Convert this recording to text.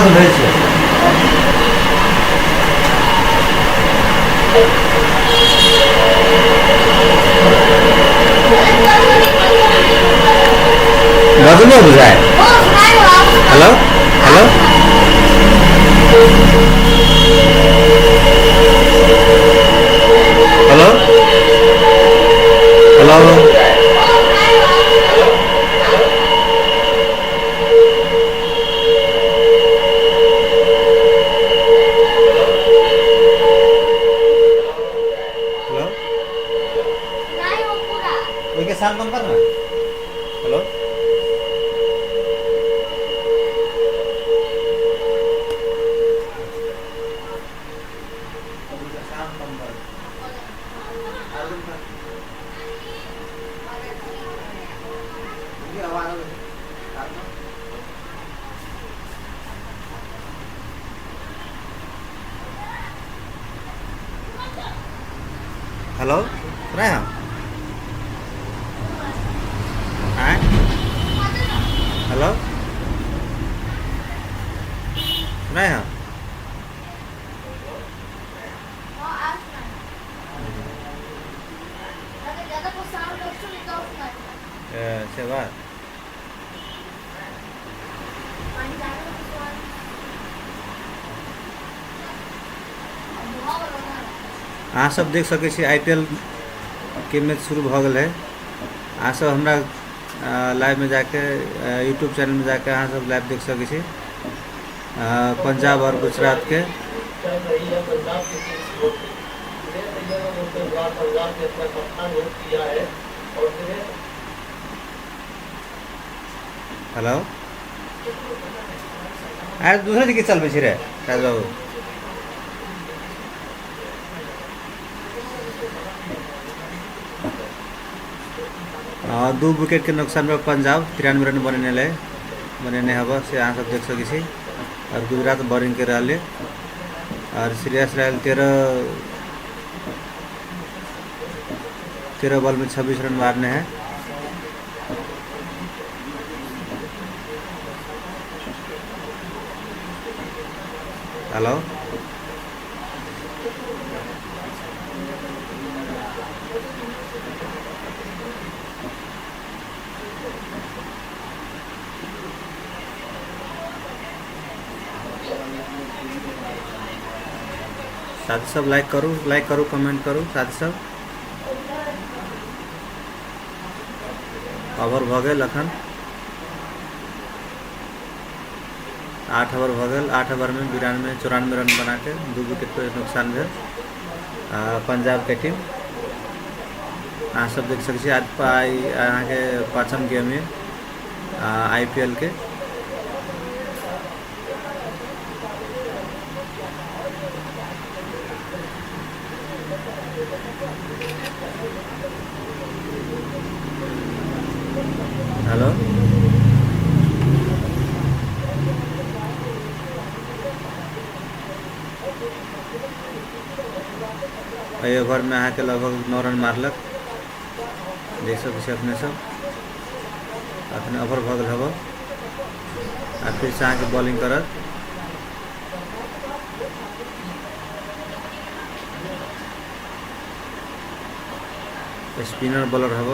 से भेल छै। बजलो बुझाय। Hello hello hello hello hello, ओहिके साउंड कम कर ना। हेलो, हेलो, सुनाय हम आँय? हेलो, सुनाय हम? से बात। अहाँ सब देख सकै छी, I P L के मैच शुरू भऽ गेल है। अहाँ सब हमरा लाइवमे जाके, यूट्यूब चैनलमे जाके अहाँ सब लाइव देख सकै छी पंजाब आओर गुजरातके। चल रही है पंजाब की टीम की ओर से। श्रेयस अय्यर ने दोस्तों इस बार पंजाब के अपना कप्तान नियुक्त किया है और श्रेयस हेलो, आर दोसर के चलबै छी रे राज बाबू? 2 विकेटके नुकसानमे पंजाब 93 रन बनेने रहै, बनेने हब से अहाँ सब देख सकै छी। आओर गुजरात बॉलिंग कर रहल है और श्रेयस रहल 13 बॉल में 26 रन मारने हैं। हेलो, साथी सब, लाइक करू, लाइक करू, कमेंट करू। साथी सब, ओवर भऽ गेल। अखन 8 ओवर भऽ गेल। 8 ओवरमे 92, 94 रन बना के 2 विकेट पर नुकसान भेल पंजाबके टीम। अहाँ सब देख सकै छी, आज अहाँके पाँचम गेम यऽ I P L के। हेलो, एहि ओवरमे अहाँके लगभग 9 रन मारलक, देख सकै छी अपने सब। अखन ओवर भऽ गेल हब आ फिरसँ अहाँके बॉलिंग करत। स्पिनर बॉलर हब।